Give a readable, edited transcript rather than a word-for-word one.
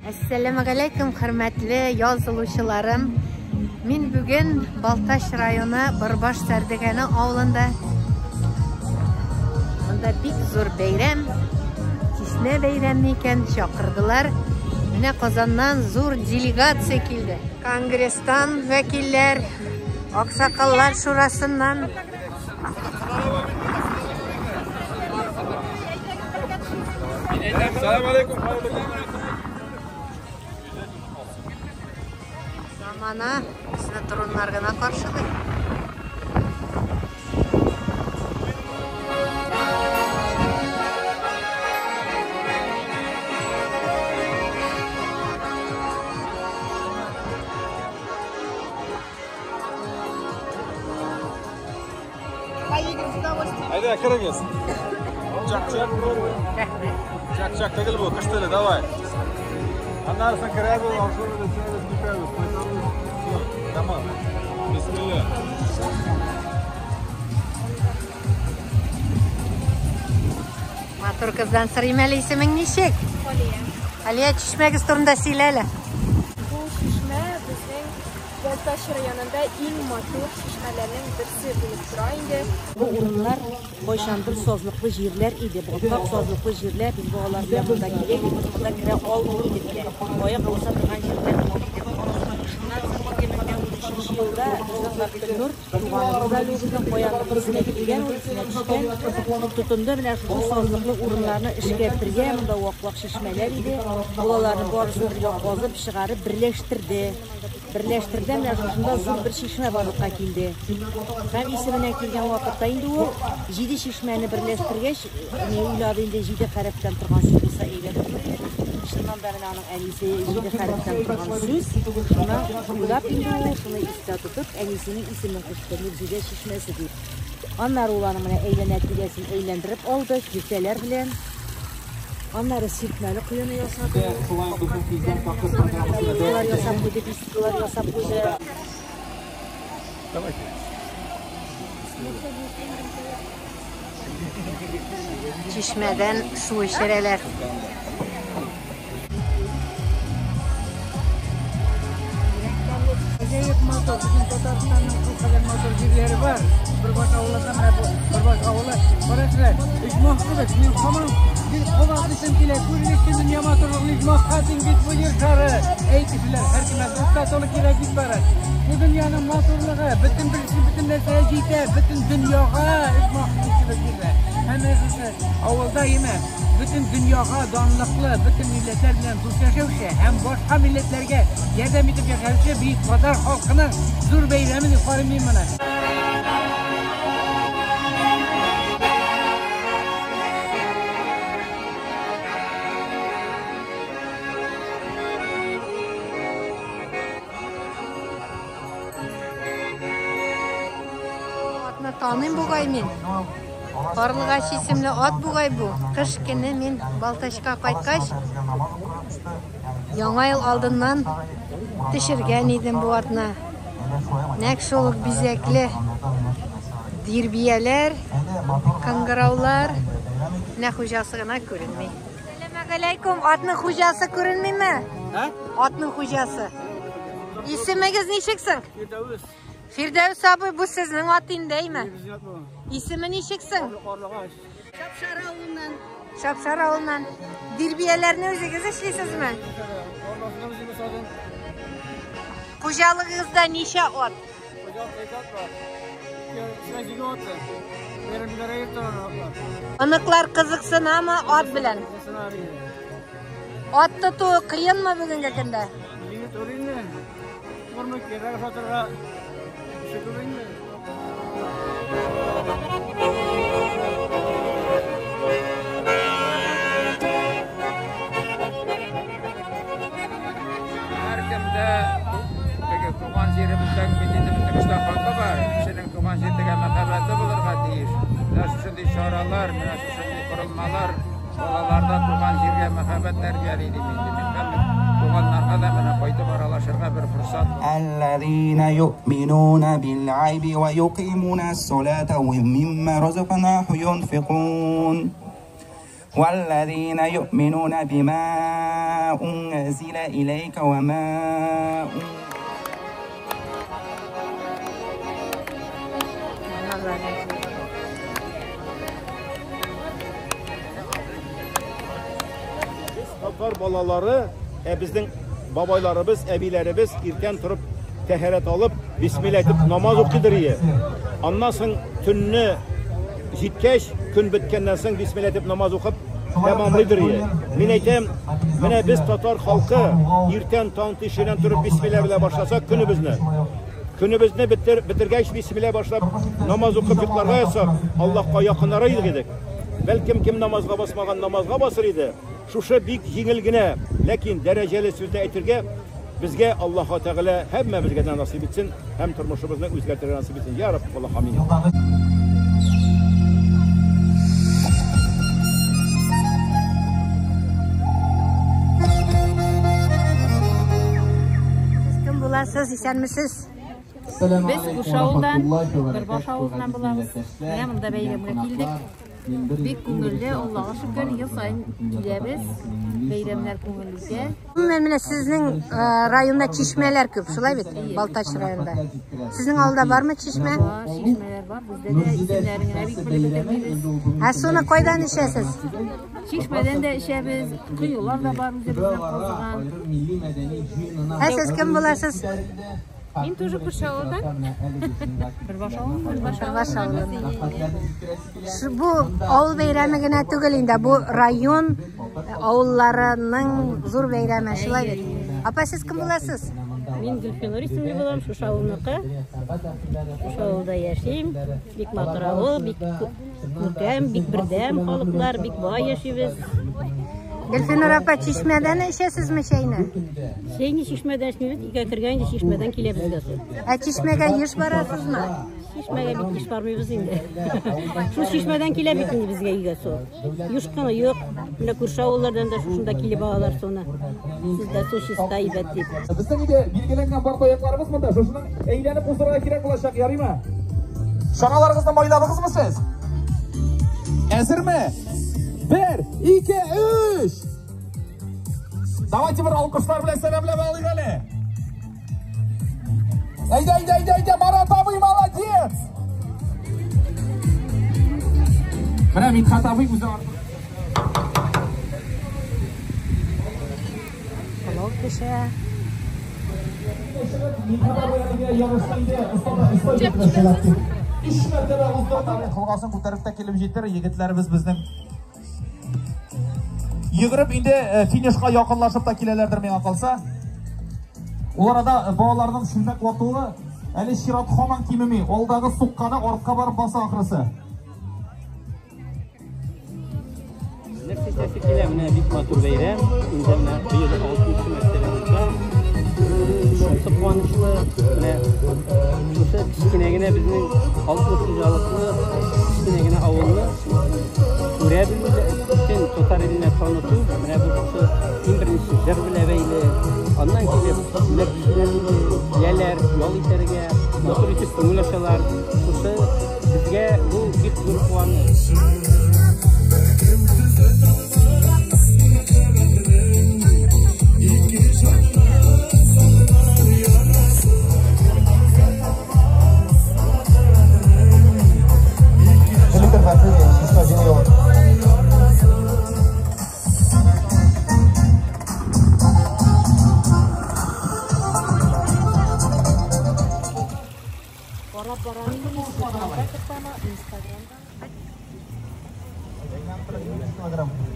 Әссәламегаләйкүм, хөрмәтле язылучыларым. Мин бүген Балтач районы Борбаш Сәрдегәне авылында. Монда бик зур бәйрәм, Чишмә бәйрәме икән, чакырдылар. Менә Казаннан зур делегация килде. Конгресстан вәкилләр, Аксакаллар шурасыннан. Замана безне туруннар гына каршылый. Әйдә, керегез. Чак-чак. Чак-чак түгел бу, кош теле, давай. Аннары соң керәбез, ашыйбыз, эчәбез, китәбез, кайтабыз. Всё, тәмам. Бисмилла. Матур кыздан сорыйм әле, исемең ничек? Алия. Алия, чишмәгез турында сөйлә әле. Бу чишмә безнең Балтач районында иң матур чишмәләрнең берсе булып тора инде. Бу урыннар кайчандыр сазлыклы җирләр иде, баткак сазлыклы җирләр. Без балалар белән монда килә идек, без монда керә алмый идек тә. Аяк баса торган җирләр түгел иде бу. Шуннан соң 2013 елда безнең Габделнур туганыбыз әле ул безнең каяндыр исенә килгән ул, исенә төшкән. Тотынды менә шушы сазлыклы урыннарны эшкәртергә, монда вак-вак чишмәләр иде. Балаларны барысын бергә казып чыгарып берләштерде. Берләштерде, менә шушында зур бер чишмә барлыкка килде. Һәм исеменә килгән вакытта инде ул җиде чишмәне берләштергәч, ни уйлады инде, җиде хәрефтән торган сүз булса әйбәт булыр иде. Чыннан да менә аның әнисе җиде хәрефтән торган сүз. Шуны уйлап инде ул, шуны истә тотып, әнисенең исемен кушты, Могҗизә чишмәсе дип. Аннары ул аның менә әйләнә тирәсен әйләндереп алды, киртәләр белән. Аннары сиртмәле коены ясады. Беседкалар ясап куйды, беседкалар ясап куйды. Чишмәдән су эчерәләр. Гаҗәеп матур, безнең Татарстанның шул кадәр матур җирләре бар. Бөрбаш авылында менә бу Бөрбаш авылы. Карасызлар, оҗмах кебек. Мин һаман бер кабатлыйсым килә. Күренеште дөнья матурлыгын оҗмахка тиң бит бу җир шары. Әй кешеләр, һәркемгә дус татулык кирәк бит бары. Бу дөньяның матурлыгы, бөтен бер бөтен нәрсәгә җитә, бөтен дөньяга оҗмах кебек җирдә. Һәм менә шушы авылда име, Бөтен дөньяга данлыклы, бөтен милләтләр белән дус яшәүче һәм башка милләтләргә ярдәм итеп яшәүче бөек татар халкының зур бәйрәме дип карыйм мин моны. Атны таныйм бугай мин. Карлыгач исемле ат бугай бу. Кыш көне мин Балтачка кайткач, Яңа ел алдыннан төшергән идем бу атны. Нәкъ шул ук бизәкле дирбияләр, кыңгыраулар. Менә хуҗасы гына күренми. Сәламәгаләйкүм, атның хуҗасы күренмиме? Ә? Атның хуҗасы. Исемегез ничек соң? Фирдәвес. Фирдәвес абый, бу сезнең ат инде, әйме? Исеме ничек соң? Карлыгач. Шапшар авылыннан. Шапшар авылыннан. Дирбияләрне үзегез эшлисезме? Хуҗалыгыгызда ничә ат? Оныклар кызыксынамы ат белән? Ат тоту кыенмы бүгенге көндә? Һәркемдә теге туган җиребездә бит инде безнең эштә хакы бар. Кешенең туган җиргә мәхәббәте булырга тиеш. Менә шушындый чаралар, менә шушындый корылмалар балаларда туган җиргә мәхәббәт тәрбияли дим инде мин. Һәм туганнарга да менә кайтып аралашырга бер форсат. الذين يؤمنون بالغيب ويقيمون الصلاة ومما رزقناهم ينفقون. والذين يؤمنون بما أنزل إليك وما Татар балалары, безнең бабайларыбыз, әбиләребез иртән торып тәһарәт алып, бисмилла әйтеп намаз укыйдыр ие. Аннан соң төнне җиткәч, көн беткәннән соң бисмилла әйтеп намаз укып тәмамлыйдыр ие. Мин әйтәм, менә без татар халкы иртән таң тишеннән торып бисмилла белән башласак көнебезне, көнебезне бетергәч бисмилла башлап намаз укып йокларга ятсак, Аллаһка якынрак идек. Бәлкем кем намазга басмаган намазга басыр иде. Шушы бик җиңел генә, ләкин дәрәҗәле сүзне әйтергә безгә Аллаһ Тәгалә һәммәбезгә дә насыйп итсен һәм тормышыбызны үзгәртергә насыйп итсен. Я Рабб, Аллаһ, амин. Сез кем буласыз? Исәнмесез? Без күрше авылдан, Бөрбаш авылыннан булабыз. Менә монда бәйрәмгә килдек. Бик күңелле, Аллага шөкер, ел саен киләбез. Бәйрәмнәр күңелле үтә. Гомумән, менә сезнең районда чишмәләр күп, шулай бит? Балтач районында. Сезнең авылда бармы чишмә? Бар, чишмәләр бар. Бездә дә исемнәрен генә бик белеп бетермибез. Ә суны кайдан эчәсез? Чишмәдән дә эчәбез, коелар да бар үзебезнең казыган. Ә сез кем буласыз? Мин тоже күрше авылдан. Бөрбаш авылыннан. Бөрбаш авылыннан. Бу авыл бәйрәме генә түгел инде, бу район авылларының зур бәйрәме, шулай бит? Апа, сез кем буласыз? Мин Гөлфинур исемле булам, шушы авылныкы. Шушы авылда яшим. Бик матур авыл, бик күркәм, бик бердәм халыклар, бик бай яшибез. Гөлфинур апа, чишмәдән эчәсезме чәйне? Чәйне чишмәдән эчмибез, өйгә кергән инде чишмәдән килә безгә су. Ә чишмәгә еш барасызмы? Чишмәгә бик еш бармыйбыз инде. Шул чишмәдән килә бит инде безгә өйгә су. Еш кына юк. Менә күрше авыллардан да шушында килеп алалар суны. Сездә су чиста, әйбәт дип. Безнең инде билгеләнгән бар таякларыбыз монда. Шушының әйләнеп уздырырга кирәк булачак, ярыймы? Чаналарыгызны майладыгызмы сез? Әзерме? 1, 2, 3! Давайте бер алкышлар белән сәламләп алыйк әле. Әйдә, әйдә, әйдә, әйдә, Марат абый, молодец! Менә Мидхәт абый үзе артык. Пылау пешә. Колгасын күтәреп тә килеп җитер, егетләребез безнең. Йөгереп инде финишка якынлашып та киләләрдер миңа калса. Ул арада балаларның чүлмәк ватуы әле чират һаман кимеми. Алдагы сукканы артка барып баса ахрысы. Нәрсә әйтәсе килә, менә бик матур бәйрәм. Инде менә быел 6 мәртәбә уза. Шунысы куанычлы, менә шушы кечкенә генә безнең 60 хуҗалыклы кечкенә генә авылны күрә белү, бөтен татар иленә таныту, менә бу шушы иң беренче җыр белән бәйле. Аннан килеп, менә бездән киләләр, ял итәргә, матур итеп күңел ачалар. Шушы безгә бу бик зур куаныч. Карап барам. Инстаграмда.